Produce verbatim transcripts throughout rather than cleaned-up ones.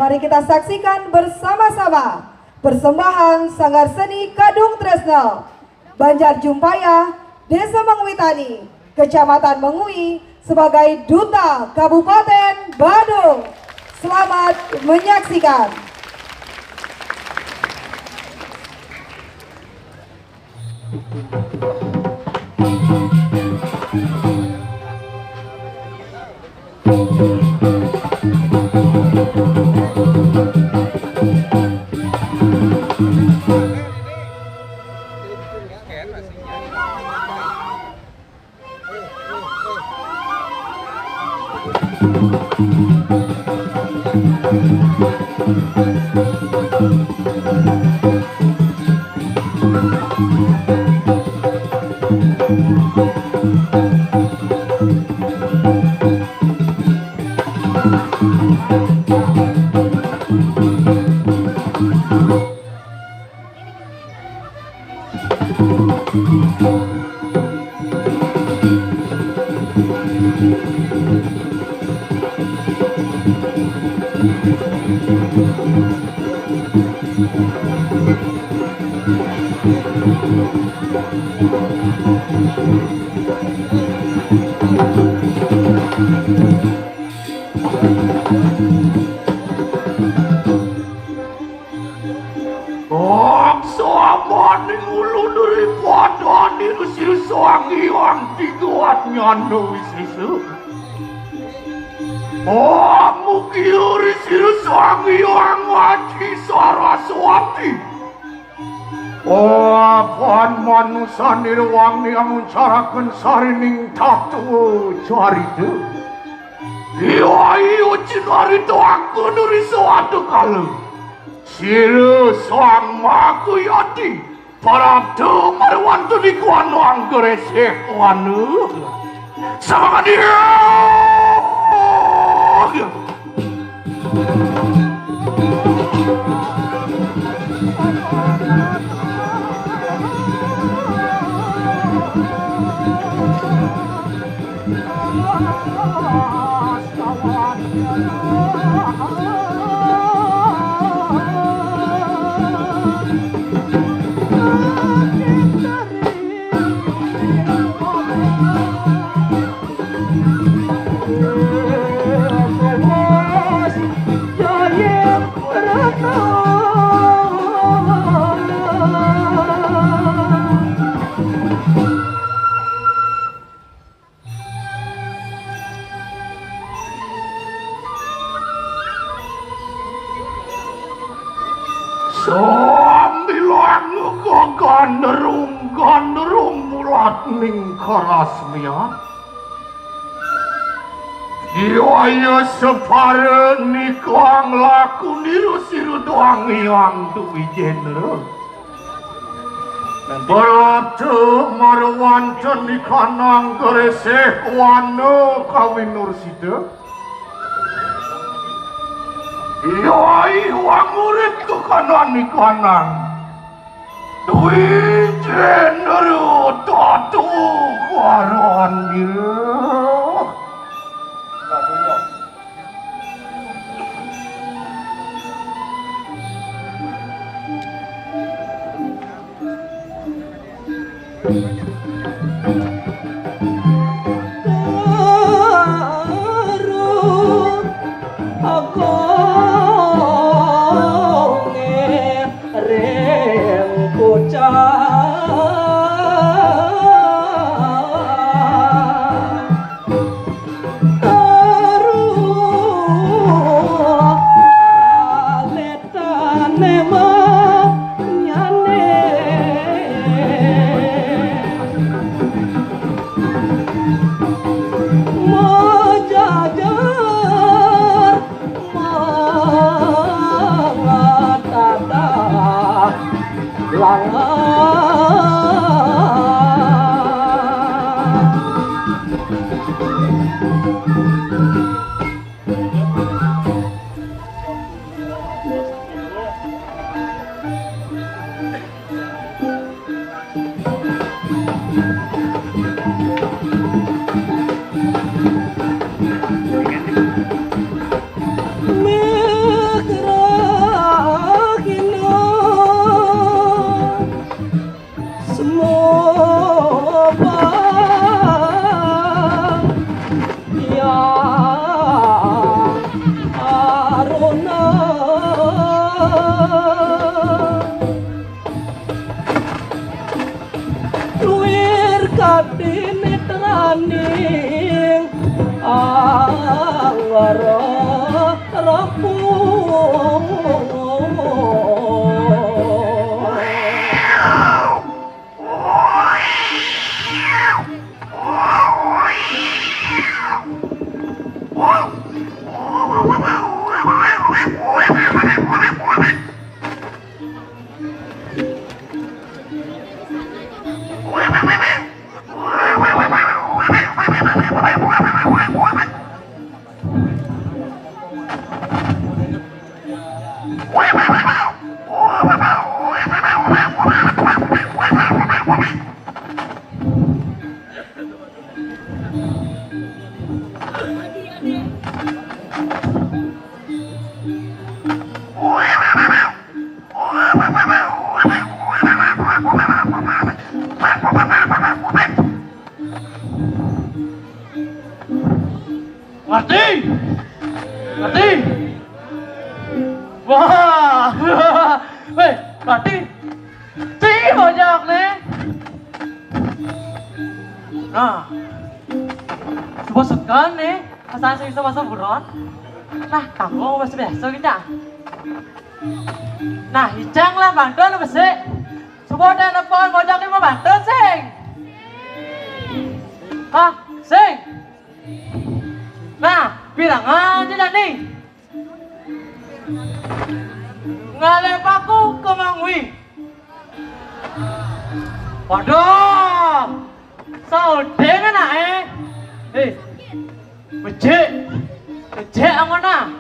Mari kita saksikan bersama-sama persembahan Sanggar Seni Kadung Tresno, Banjar Jumpaya, Desa Mengwitani, Kecamatan Mengwi, sebagai Duta Kabupaten Badung. Selamat menyaksikan. Ang samaning ulu daripada niru sira Sang Hyang Tiga Nyana Wisesa. Ang mugia ri sira Sang Hyang Aji Saraswati. Apan manusa niruwang niang nguncaraken sarining tatwa carita. Iya, iya, cinarita angkana ri sawatu kala. Sira Sang Makuyati, prapta marwantun iku anu anggeresek anu. Samangadi. Sambilang kagandrung-gandrung mulat ning karasmian. Iwaya separa nikang laku niru-siru doang yang duwi jenera. Berarti marwanten ikanang gereseh wana kawinursida. Yai wangurit kekanan ikanang. Dwi jenera tatu kuaran dia. Ngerti? Ngerti? Wah. Weh, ngerti? Ti ojak ne. Nah. Coba sekan ne. Asal sing bisa bahasa buron. Nah, kamu bahasa biasa kita. Nah, icang lah bantu lu besik. Coba udah nepon bojak ni mau bantu sing. Hah, sing. Nah, bilang aja dah ni. Ngalep aku ke Mangwi. Waduh, saudeng anak eh. Eh, becik, becik angona.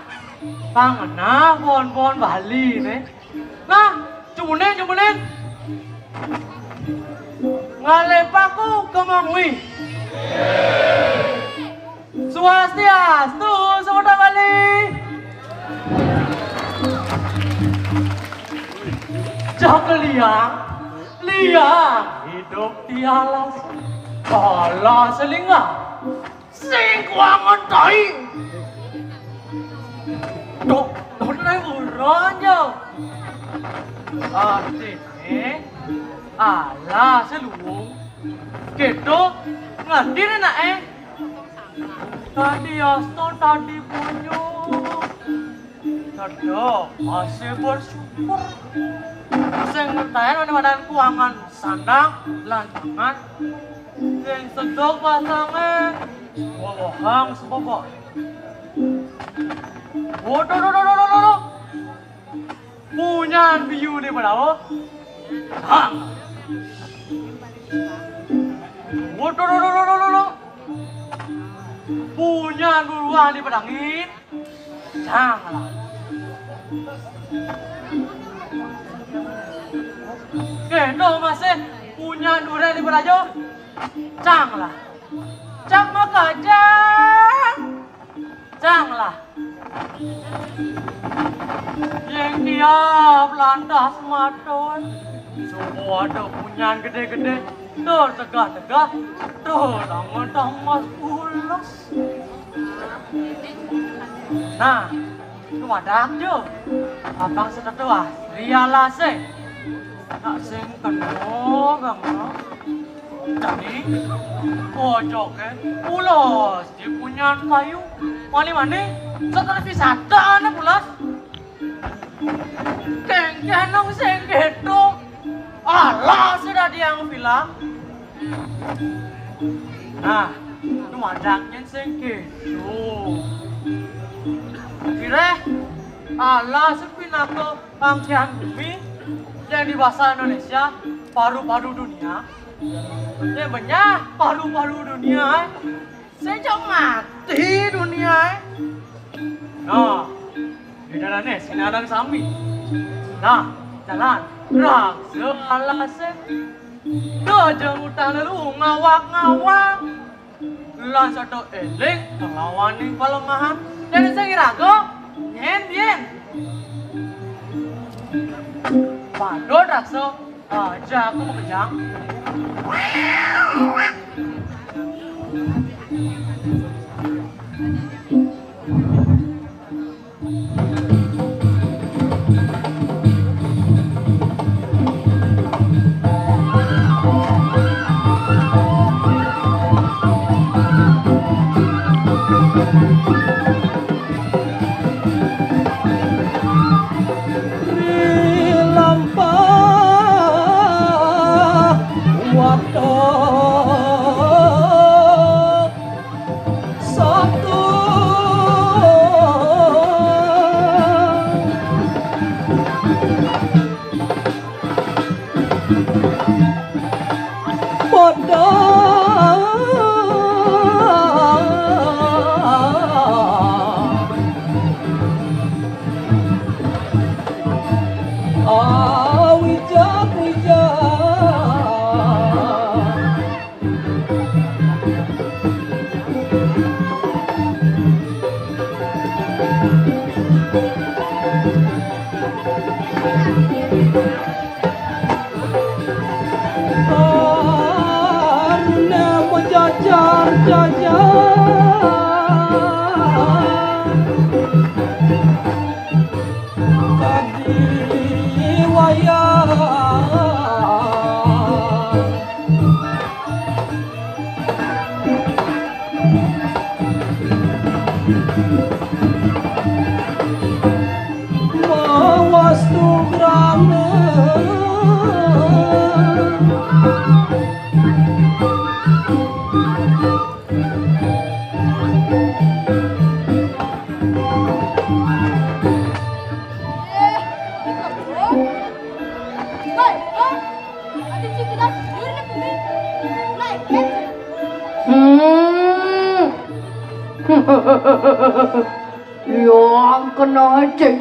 Pangena pohon-pohon Bali ne. Nah, cumunin, cumunin. Ngalepaku ke Mangwi. Swastiastu, Sunda Bali. Cak liang, liang hidup di alas. Alas selinga. Sing kuangon tai. Dok, dok nai uron yo. Artiné, alasé luung. Kéto ngerti né anaké. Tadi asta, tadi bunyuk. Cedhak masih bersyukur. Sing ngenteni ana wadah kuangan sandang lan tangan. Sing sedok pasangé, wewehang sebebek. Waduh, duh, duh, duh, duh, duh. Punyan biu di padao. Hang. Waduh, duh, duh, duh, duh, duh. Punyan buruan di padangin. Cang lah. Kéto masih punyan duren di barajo. Cang lah. Cang makajang. Cang lah. Yén tiap lantas maton. Suba ada punyan gedé-gedé. Tur tegah-tegah. Tur tangan tamas pulas. Nah, dumadak jo. Abang setetu asri alasé. Nak sing kena, Bang. Jani, bojoké pulas di punyan kayu. Mani-mani, setelah wisata ané pulas. Kéngkén nang sing kéto. Alah, sudah dia bilang. Nah, dumadak nyén sing kéto. Kiréh, alah, sepinaka angkihan bumi, yang di bahasa Indonesia, paru-paru dunia. Yang benyah, paru-paru dunia, eh. Sejak mati dunia, eh. Nah, di dadané sing ada sami. Nah, jalan raksa alasé. Dojeng utang lalu ngawak-ngawak. Lan sada éling kalawaning palemahan. Dadi sing iraga, nyén biyen. Padha raksa, aja aku makejang. Ri lampah wadah satu. Padha awijak-wijak. Karena menjajar-jajar tadi wayah. Mawastu brana. Hmm. Yang kena ceng.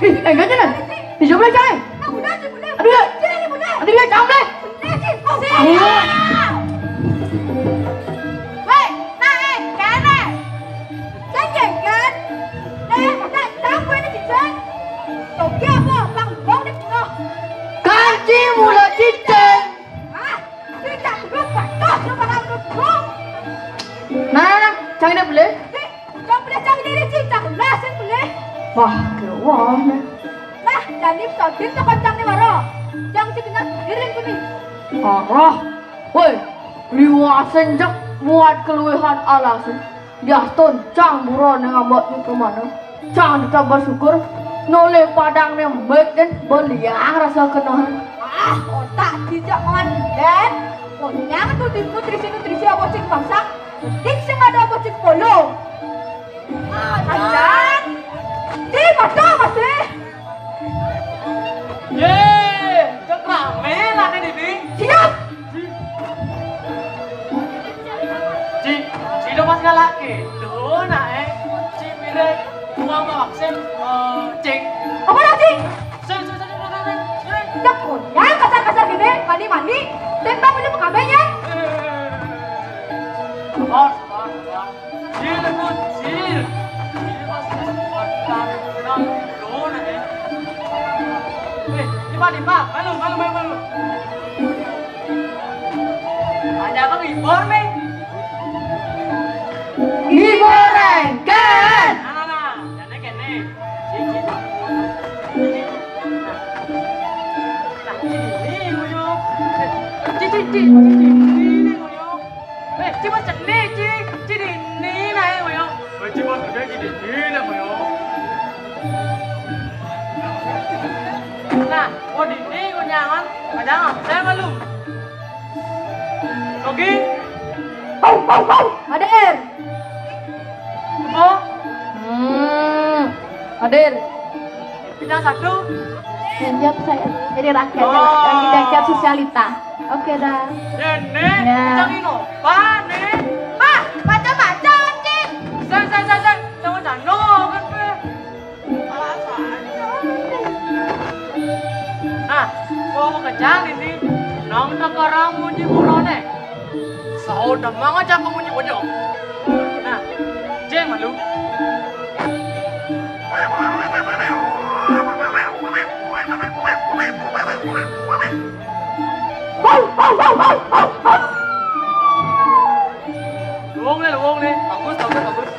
Ih, eh, ganti dah. Ih, jom lah, cai. Aduh, ya. Aduh, ya, jam lah. Weh, nah, eh, kene. Cai, kan? Eh, tak tahu gue ni cicing. Toge apa? Bang, bang, deh, oh. Kanci mula cicing. Ah, cicak lu, patos lu, pada lu, bang. Nah, nah, nah, cai dah boleh. Cai boleh, cai dah, cicak lah, cai boleh. Wah, kéwan. Nah, jani sodin to kancang ni waro. Jang si kena giring kuni. Arah. Woi, liwasen jek buat keluihan alasin. Diaston cang buron yang ambek itu mana. Cang tetap bersyukur. Noleh padang ni baik dan beliang rasa kenahan. Ah, otak dijak mangan dan. Konyang tu di nutrisi-nutrisi abocik masak. Dik sing ada abocik polo. Acan. Di mata masih. Ye, cek rame lah nih, Dini. Siap. Ci, Ci udah pas galak gitu, nah, eh. Ci, mire, bunga sama vaksin, eh, cing. Apa dah, cing? Sing, sing, sing, sing, sing, sing. Cek konyang kasar-kasar gini, mandi-mandi. Tembak dulu pengabenya. Eh, sabar, sabar, sabar. Cil, Bun, Cil. Cil, Bos, Bos, Bos, Bos, Bos, Bos, eh. Eh, ini Pak, ini Pak. Malu, malu, malu, malu. Ada apa, Bibor, nih? Bibor, kan? Nah, nah, nah. Jangan kayak nih. Cil, Cil. Nah, ini, Buyung. Eh, Cil, Cil, Cil, Cil, ini, Buyung. Eh, Ci, Mas, cek ni, Ci. Ci, di ni, nah, eh, Mayo. Eh, Ci, Mas, udah, Ci, di ni, nah, Mayo. Nah, kau di ni, kau jangan, kau jangan, saya malu. Oke? Hadir. Apa? Hmm, hadir. Bintang satu. Siap saya. Jadi rakyat, oh, lagi rakyat sosialita. Oke dah. Nenek, ya. Bintang Innova, nih. Pak, baca-baca, Cik. Sen, sen, sen, sen. Jangan cando, kan, Pe. Nah, kau mau kejang ini. Nang tak orang muji burone. Saudara mangajak kamu nyebutnya. Nah, jeng malu. Luwung nih, luwung nih. Bagus, bagus, bagus.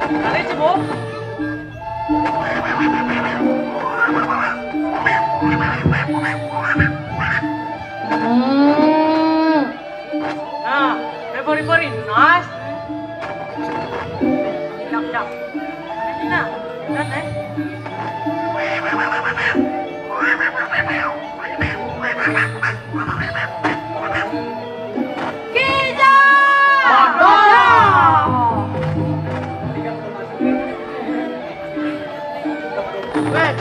Kali, Cibuk. Hmm. Nah, very, very nice. Jap, jap. Ini nah, kan, eh? Kijang! Aduh! Weh,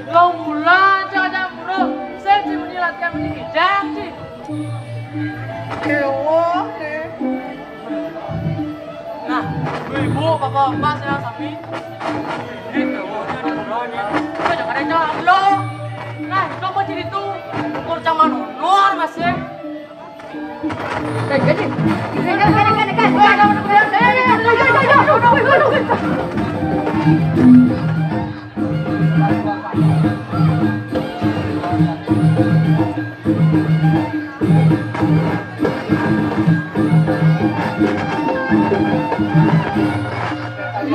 lo mula aja ada mulu. Saya sih punya latihan ini kijang sih. Ewo, eh. Nah, ibu-ibu, bapak-bapak, saya sami. Ini ewo, ini ada mulu, ini. Lo jangan ada lo. Nah, coba jadi tuh. Ukur zaman honor masih.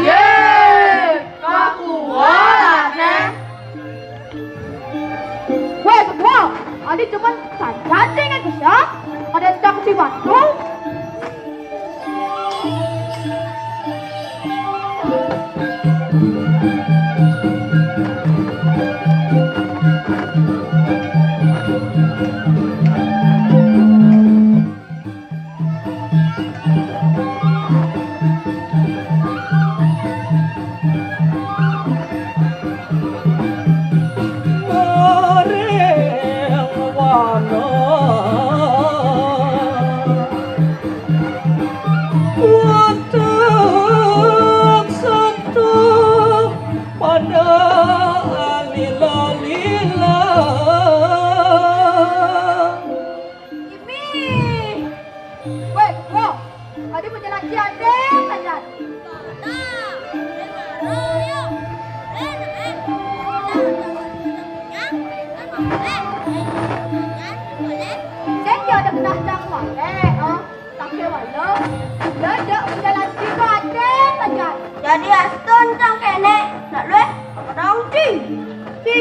Ye, kakuat, Neng. Weh, semua. Adi cuman saja dengan bisa. Ada cang si batu. Imi. Weh, wo. Adi mau jalan cian deh, saja. Saya ada pernah cang wale, oh. Pakai wale. Dadak mau jalan cian deh, saja. Jadi astun cang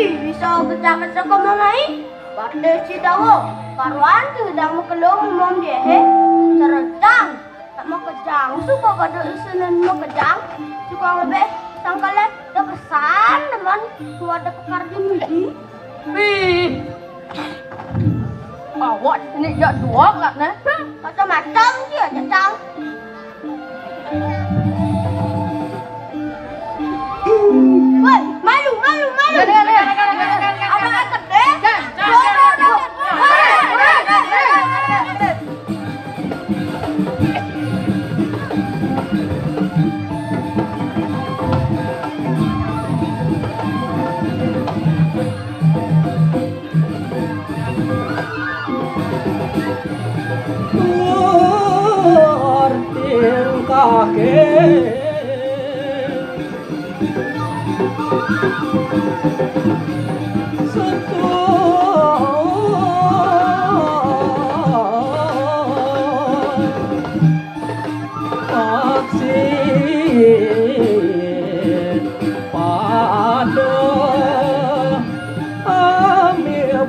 Bisa gejang-gejang ka mamai. Batis ci dawa. Karuan ci gedang makelung mom diehe. Seretang. Tak makejang suka kada isenen makejang. Suka lebih sangkale kepesan teman. Kuat ada pekar di mudi. Wih. Awak ni jak dua kat ne. Macam-macam dia cecang. Woi, malu, malu, malu. Ada angkat deh. Dua, dua, dua. Tur tingkahke setu. Vaksin pada ambil.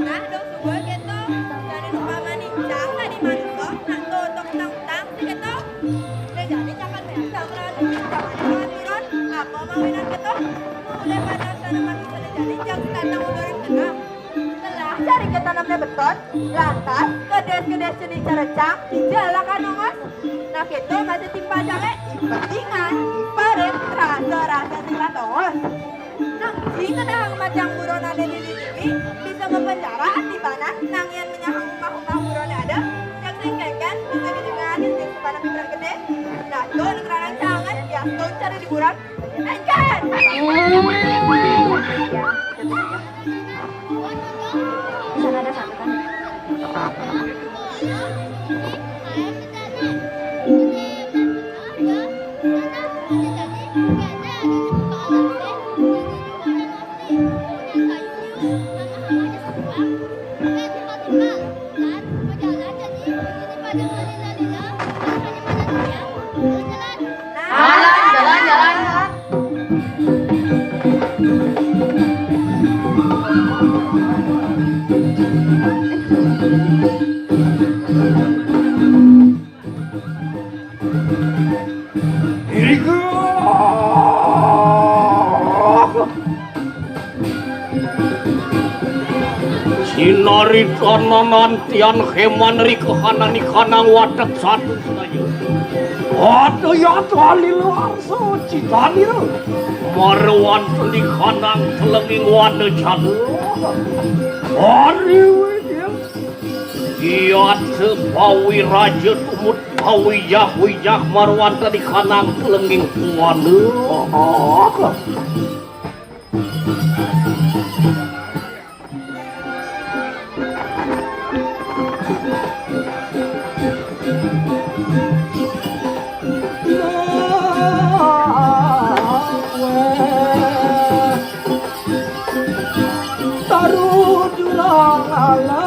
Nah, dong suba keto. Jani umpamane cang tadi manusa, nak tutuk nang utang sih keto. Deh, jani cang kan meang cang rawan, cang rawan turun. Apa mawinan keto? Mulai pada sana manusa deh, jani cang tatang udaran genah. Telah cari ketanamnya beton, lantas kedes-kedes cenik cara cang, ijalakan ongos. Nah, keto masih timpal cang, eh, ipetingan, iparit, rasa-rasa sing latongos. Nang sing kenehang macang buron ane nini-nini bisa mapenjara ati banan, nang yan menyahang umah-umah burone ada, yang sing kengken bisa dijengani sing sepanah pinggiran gede. Nah, to nang ranang cangan, ya to cari di buron. Kengken! Di sana ada satu kan? Jalan, jalan, jalan. Iku. Sinarita nanantian heman ri kahanane kanang watek satu sadaya. Ada yatra lilo arsa citanira. Marwantun di kanang telenging wana jana. Ari widya. Iyat bawi raja tumut bawi yah wijah marwanta di kanang telenging wana. Taruh jurang alam.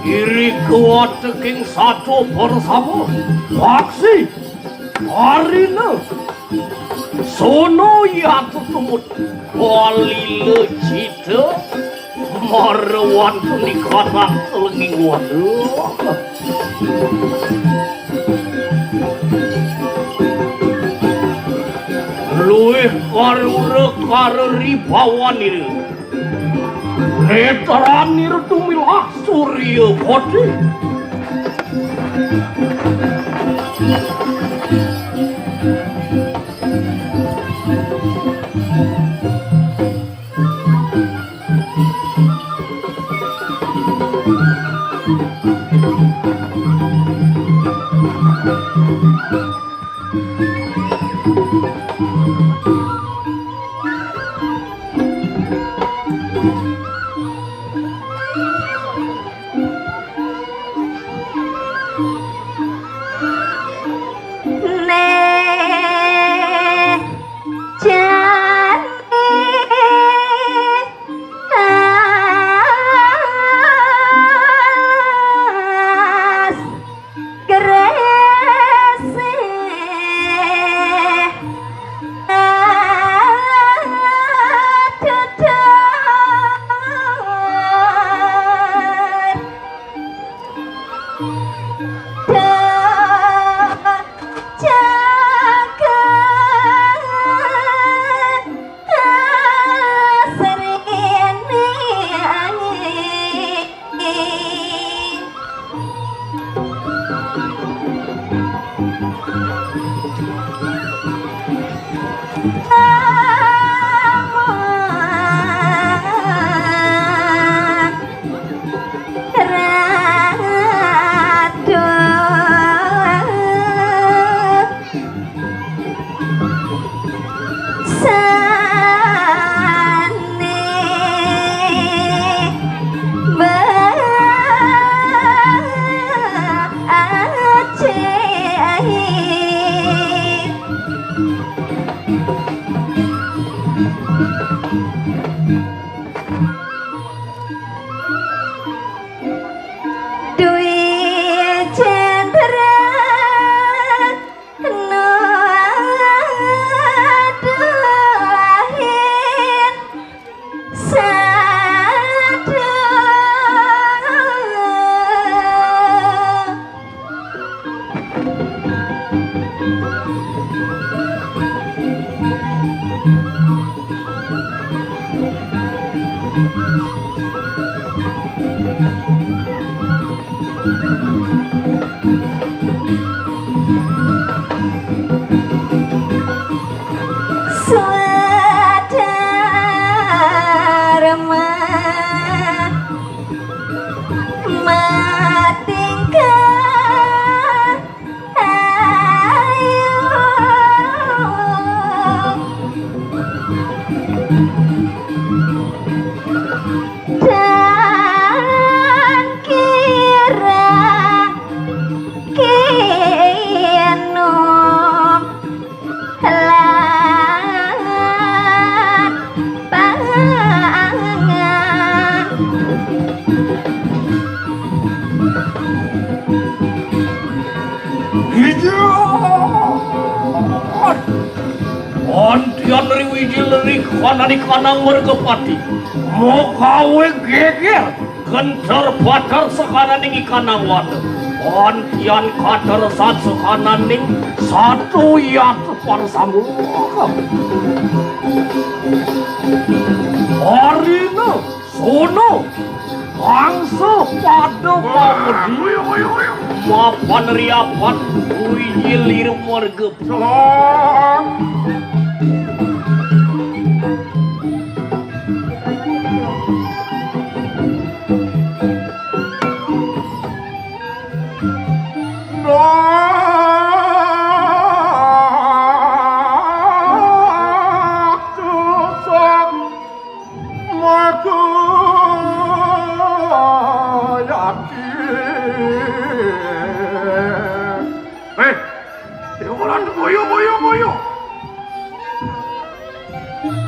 Iri kuat king satu bersama. Waksi. Arina. Sono yatu tumut. Walila cita. Marwantun di kanang telenging wana. Luwih karura kareribawanira. Netranira tumilah surya kothi. Neh jane as gresik aduh. Dwi Chandra Nuduhin sadhu. Swadharma matingkah ayu. Dan kirang kinum lan pangan. Iya. Antian riwijil ri kanani kanang Mergapati. Mokawe geger. Genter bater sakananing ikanang wana. Antian kateresan sakananing satu yat parsamuka. Arina sono mangsa pada pamudi. Mapan riapan wiyilir warga. Hei, dewalan boyo, boyo, boyo.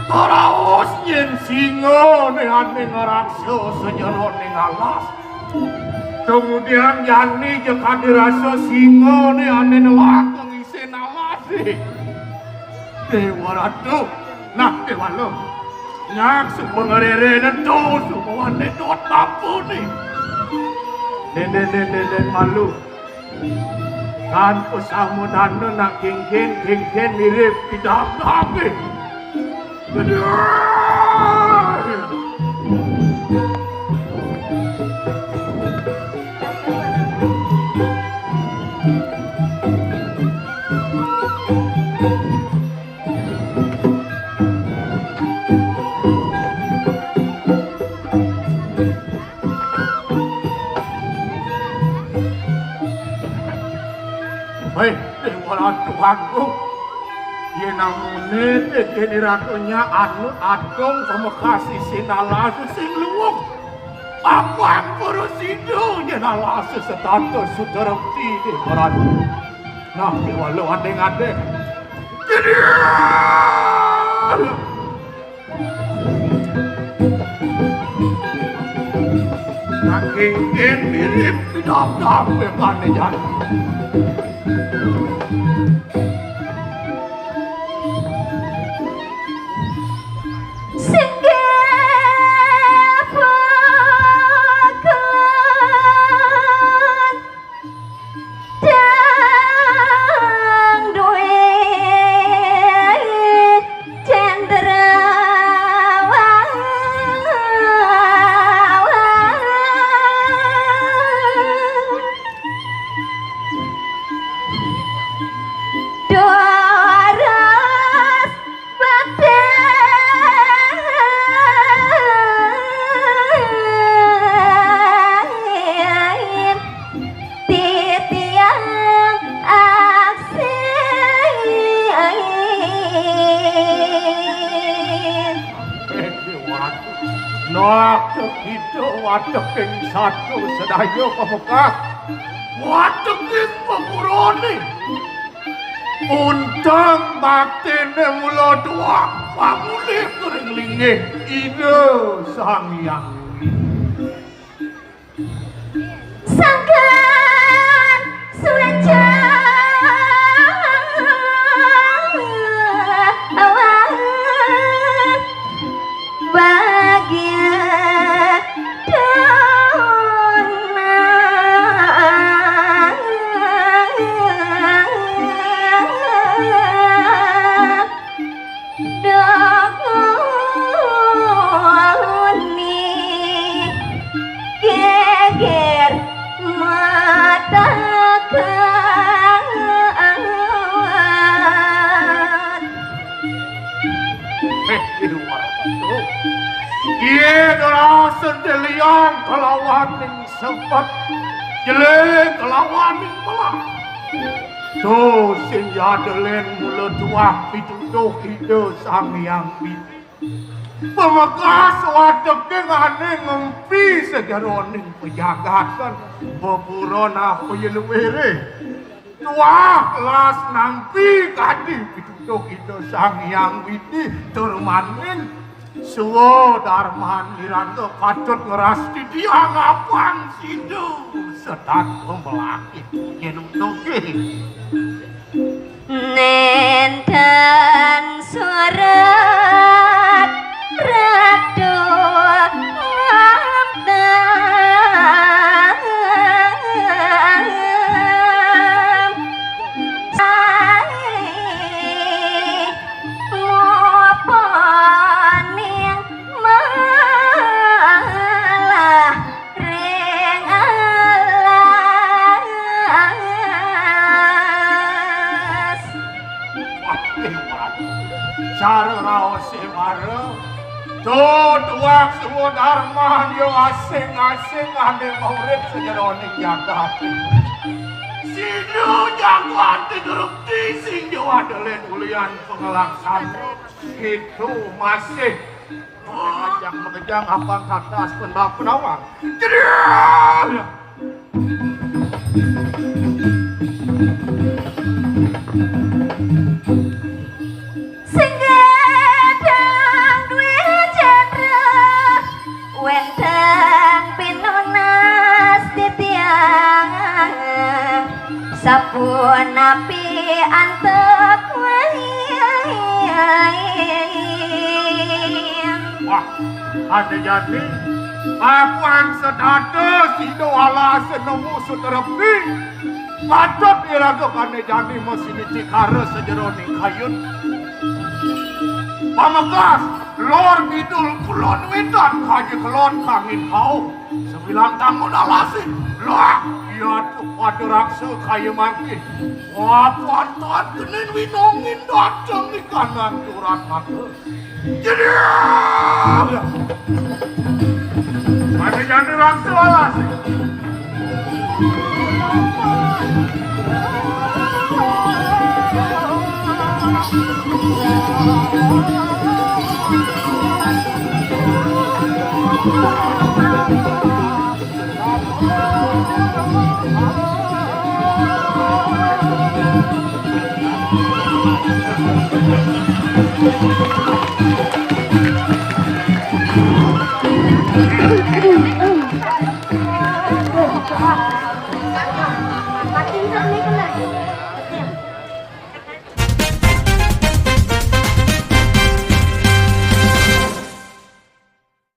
Taraos yen singane ane ngraksa sajeroning alas. Kemudian jani jek kadirasa singane ane nelak ngisin alas. Dewa Ratu, nah, Dewa Alam. Nyak supengerere nento sumawane dot tapune. Nene, nene, nene, malu. Kan pasamudana nak kéngkén, kéngkén mirip pidabdabé. Aduh. Héh, Déwa Ratu Agung. Yén amuné téh Déwa Ratu nya anu adong pamekas isin alas sing luwung. Apang para sida yén alas setata sudarepti Déwa Ratu. Nah, kéwala adéng-adéng. Jadi, saking yén mirip pidabdabé kané jan. Singgih pukulan dang duwé cendrawasih. Durus batin titiang aksi. Nah, kita wateking satu sedaya pamekas. Wateking pemurone. Unteng baktiné mula tuah pamulih ring linggih Ida Sang Hyang Widhi. Sangkan sulencang bagia dona. Doni geger mata kaat. Héh, Déwa Ratu. Yén ora sentelian kelawaning sepet, jelé kelawaning melah. To sing yadelen mula tuah pituduh Ida Sang Hyang Widhi. Pamekas wateking ané ngempi sajeroning pajagatan, beburon apa ya luwere. Tuah las nampi kadi pituduh Ida Sang Hyang Widhi tur maning swadarman iranta patut ngrastiti angapang sida sedat pembelakit yén utuh. Nénten surat ratu ngabdang. Saé mupaning malah ring alas. Wah, Déwa Ratu. Cara raosé mara. Tuduak swadarman ya asing-asing ané maurip sajeroning jagat. Sida jagat gedrukti sing jawa delen ulian panglaksana. Itu masih Makejang, makejang, apang katas, pendak penawang. Jedar! Sing gedang duwe cendra, wénten pinunas titiang. Sapunapi antuk wayah. Wah, ada jati. Apan setata sida alase nemu sutrepti. Patut iraga kane jani masini cikara sajeroning kayun. Pamekas, lor kidul kulon wetan kaji kelon kangin kau. Sebilang tangun alase. Lah, iya tu pada raksa kaya mangkin. Wah, pantat kenen winongin dateng di kanan turat mata. Jadi, pada jani raksa alase.